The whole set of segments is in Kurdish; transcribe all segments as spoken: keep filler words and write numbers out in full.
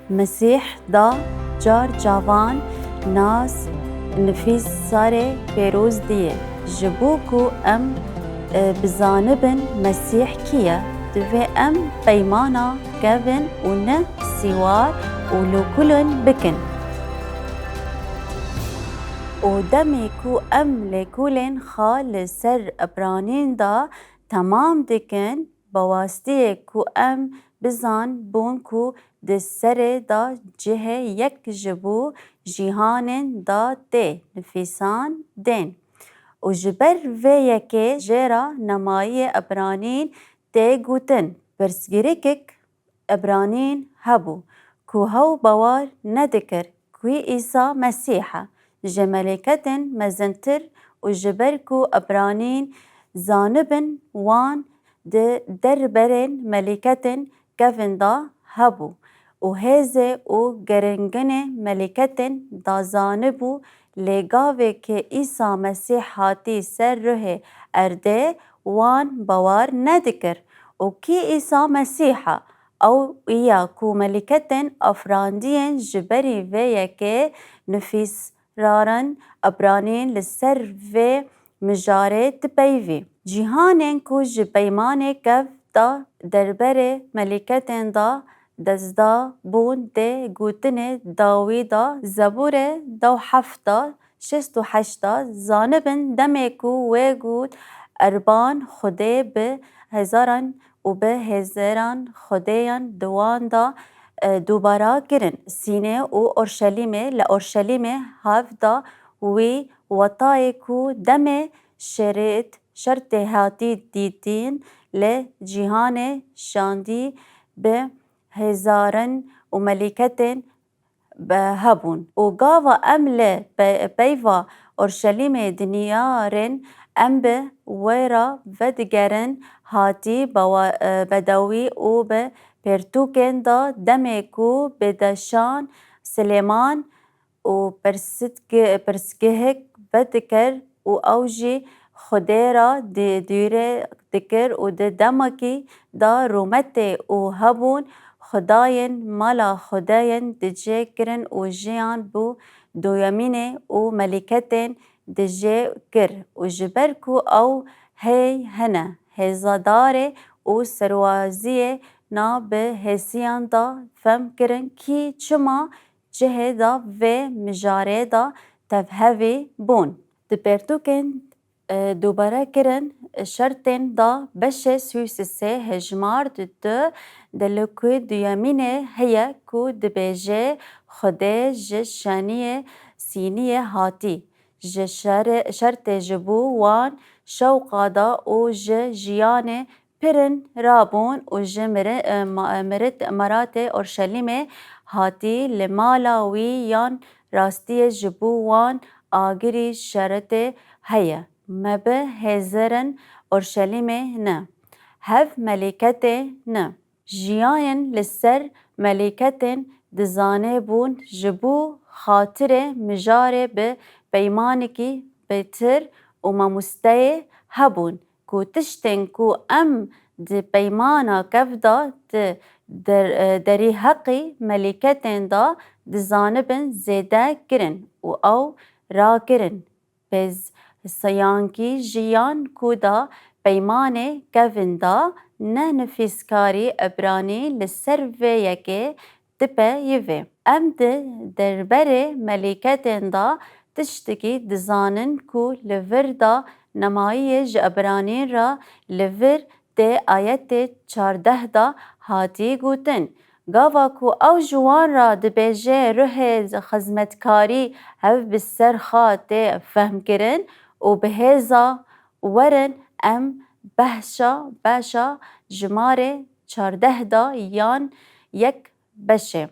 Mesîh da car cavan nas nifîsarê pêroz diyê. Ji bo ku em, e, bizanibin Mesîh kî ye, divê em peymana kevin û ne sîwar û lêkolîn bikin. Û demê ku em lêkolên xwe li ser Ebranîn de temam dikin, bi wastiyê ku em bizanbûn ku di serê de cihê yek ji bo cîhanên de tê nifîsandin. Û ji ber vê yekê jê re nemayiyê Ebranîn tê gotin. Pirsgirêkek Ebranîn hebû ku hew bawer nedikir ku Îsa Mesîh e, ji melîketên mezintir û ji ber ku Ebranîn zanibin wan di derbarê melîketên kevin de hebû û hêzê û giringiyê melîketên de zanibû, lê gavê ku Îsa Mesîh hatî ser ruhê erdê wan bawer nedikir û kî Îsa Mesîh e, ew ya ku melîketên afirandiyên ji berî vê yekê nifîsarên Ebranîn li ser vê mijarê dipeyivî. Cîhanên ku ji peymanê kev de derbarê melîketên de destda bûn tê gotinê dawî de, Zebûrê deh heft de, şêst û heşt de, zanibin demê ku wê got, Erban Xwedê bi hezaran û bi hêzeran xwedêyan di wan de, e, dubara kirin. Sînê û Orşelîmê, li Orşelîmê hev da wî wetayê ku demê şerêt, şertê hatî dîtin, li cîhanê şandî bi hêzaran û melîketên be hebûn. Û gava em li pe-, peyva Orşelîmê diniyarên, em bi wê re vedigerin hatî bewa-, e, bedewî û bi pertûkên de demê ku bi deşan Silêman û pirsitge-, pirsgehek vedikir û ew jî Xwedê re di-, dûre dikir û di demekî de rûmetê û hebûn xwedayên mala xwedayên dicê kirin û jiyan bû duyemînê û melîketên dicê kir û ji ber ku ew hey hene hêzadarê û serwaziyê na bi hêsiyan de fem kirin kî çima cihê de vê mijarê de tevhevî bûn. Di pertûkên, e, dubare kirin şertên de beşê sî û sê hejmar di tu de li ku duyemînê heye ku dibêje Xwedê ji şaniyê Sîniyê hatî, ji şerê-, şertê ji bo wan şewqa da û ji jiyanê pirin rabûn û ji miri-, e, ma-, mirit-, miratê Orşelîmê hatî li mala wî yan rastiyê ji bo wan agirî şeretê heye. Me bi hêzerên Orşelîmê ne. Hev melîketê ne. Jiyayên li ser melîketên dizane bûn ji bo xatirê mijarê bi peymanekî bêtir û mamosteyê hebûn. ku tiştên ku em di peymana kev de di der-, derîheqî melîketên de dizanibin zêde kirin û ew rakirin. Pêz seyankî jiyan ku da peymanê kevin de ne nifîskarî Ebranî li ser vê yekê dipeyivê. Em di derbarê melîketên de tiştekî dizanin ku li vir de nemayiyê ji Ebranî re li vir tê ayetê çardeh de hatî gotin. Gava ku ew ji wan re dibêje ruhê xizmetkarî hev bi ser xwe tê fehmkirin û bi hêza werin em behşa beşa jimarê çardeh de yan yek beşê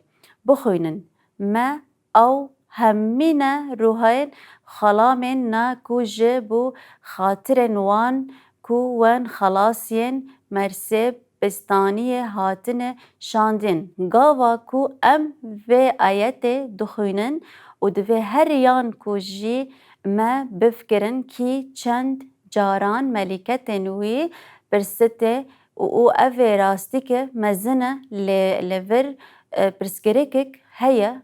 bixwînin. Me ew hemîne ruhayên xelamên ne ku ji bo xatirên wan ku wen xelasiyên Mersê Bestaniyê hatine şandin. Gava ku em vê ayetê dixwînin û divê her yan ku jî me bifikirin kî çend caran melîketên wî pirsite û, û ev ê rastîke mezin e, lê li vir e, pirsgirêkek heye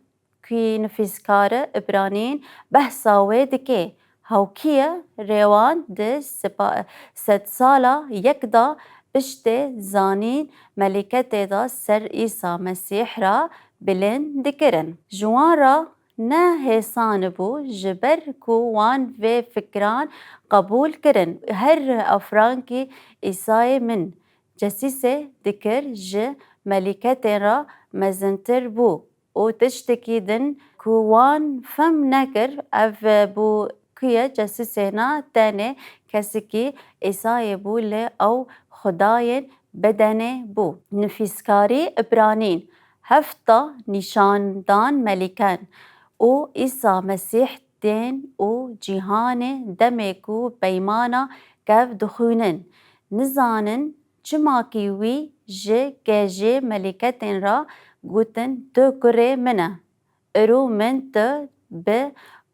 ku nivîskara Îbranîn behsa wê dike. Hewkî ye rêwan di sipa-, sedsala yek de piştê zanîn melîketê de ser Îsa Mesîh re bilind dikirin. Ji wan re ne hêsan bû, ji ber ku wan vê fikran qebûl kirin. Her afrankî Îsayê min cesîsê dikir ji melîketên re mezintir bû û tiştekî din ku wan fem nekir, ev bû ku ye cesîsê ne tenê kesekî Îsayê bû, lê ew xwedayên bedenê bû. Nivîskarî Îbranîn heft de nîşandan melîken û Îsa Mesîh tên û cîhanê demê ku peymana kev dixwînin. Nizanin çimakî wî ji kejê melîketên re gotin, Tu kurê min e, îro min tu bi,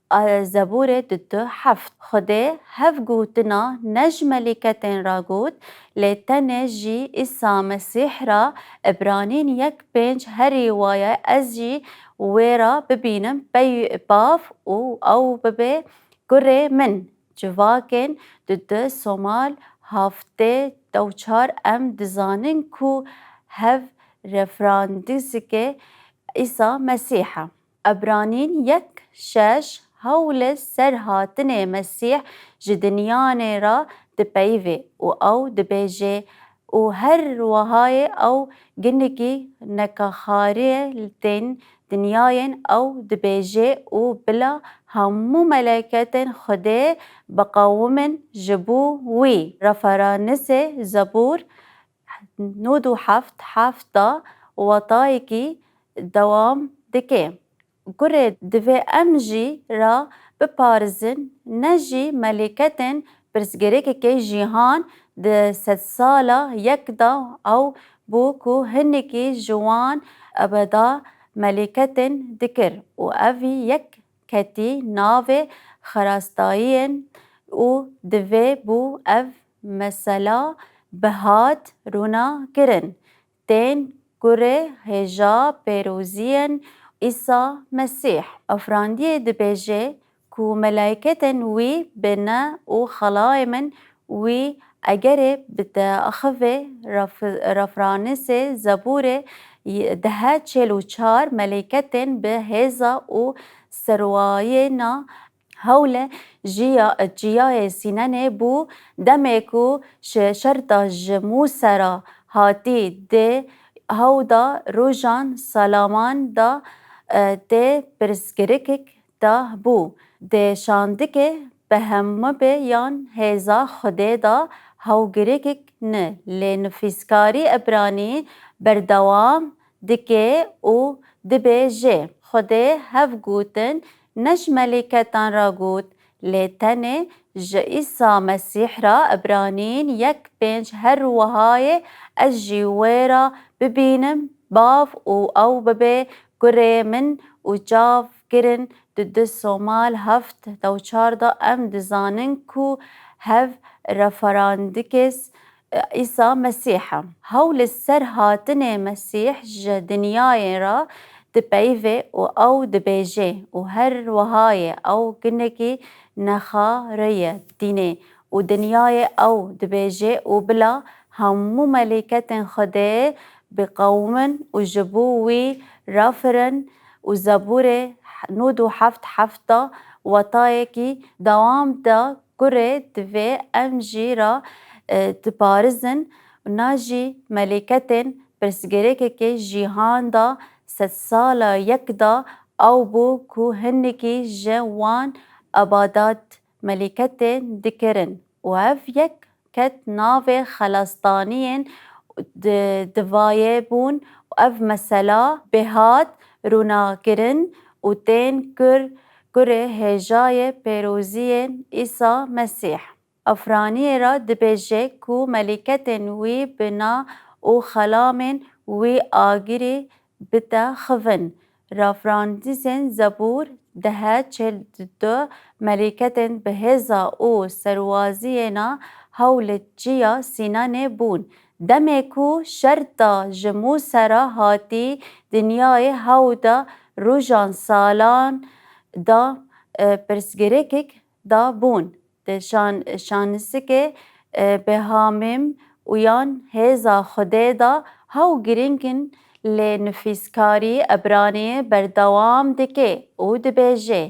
a, Zebûrê du du heft. Xwedê hev gotina ne ji melîketên re got, lê tenê jî Îsa Mesîh re. Îbranîn yek pênc herî waye, Ez jî wê re bibînim pey bav û ew bibe kurê min. Civakên du du Somal heftê dewçar em dizanin ku hev referandîsike Îsa Mesîh e. Ebranîn yek şeş, Hewl li ser hatinê Mesîh ji dinyanê re dipeyivê û ew dibêje, û her wehayê ew ginekî nekaxariyê li tên dinyayên ew dibêje û bila hemû meleketên Xwedê biqewimin ji bo wî. Referansê Zebûr nod û heft heft de watayekî dewam dike. Kurê, divê em jî re biparizin, ne jî meleketên pirsgirêkekê jîhan di sedsala yek de ew bû ku hinekî ji wan ebeda meleketên dikir û evî yek ketî navê xerastayiyên û divê bû ev mesela bihat rûna kirin. Tên kurê hêja pêroziyên Îsa Mesîh. Afrandiyê dibêje ku meleketên wî bi ne û xelayê min wî egerê bi te axivê ref-, refranisê Zebûrê y-, deh çêl û çar meleketên bi hêza û serwayêna hewle jiya, çiyayê Sînenê bû, demê ku şi-, şerta ji Mûse re hatî di hewda rojan salaman de, e, tê pirsgirêkek de bû. Di şandikê bi hemû be yan hêza Xwedê de hewgirêkek ne, lê nivîskarî Ebranî berdewam dike û dibêje, Xwedê hev gotin ne ji melîketan re got, lê tenê ji Îsa Mesîh re. Ebranîn yek pênc her wehayê, Ez jî wê re bibînim Bav û ew bibe kurê min û çav kirin di du Somal heft dewçar de em dizanin ku hev referandikês Îsa Mesîh e. Hewl li ser hatinê Mesîh ji dinyayê re dipeyve û ew dibêje û her wehayê ew ginekî nexareye dînê û dinyayê ew dibêje û bila hemû melîketên Xwedê biqewimin û ji bo wî rafirin û Zebûrê nod û heft heft de watayekî dewam de kurê divê em jî re, e, diparizin, na jî melîketên pirsgirêkekê jîhan de sedsala yek de ew bû ku hinekî ji wan ebadat melîketê dikirin û ev yek ket navê xelastaniyên di-, divayê bûn û ev mesela bêhat rûnakirin û tên kur kurê hêjayê pêroziyên Îsa Mesîh. Afraniyê re dibêje ku melîketên wî bi na û xelamên wî agirî bite xivin. Rafrandizên Zebûr deh çêl du melîketên bi hêza û serwaziyê na hewl li çiya Sînanê bûn. Demê ku şer da ji Mûse re hatî dinyayê, hew de rojan salan da, e, pirsgirêkek da bûn. Di şan-, şanisikê, e, bi hamîm û yan hêza Xwedê da hew girîng in, lê nifîskarî Ebranî berdewam dike û dibêje: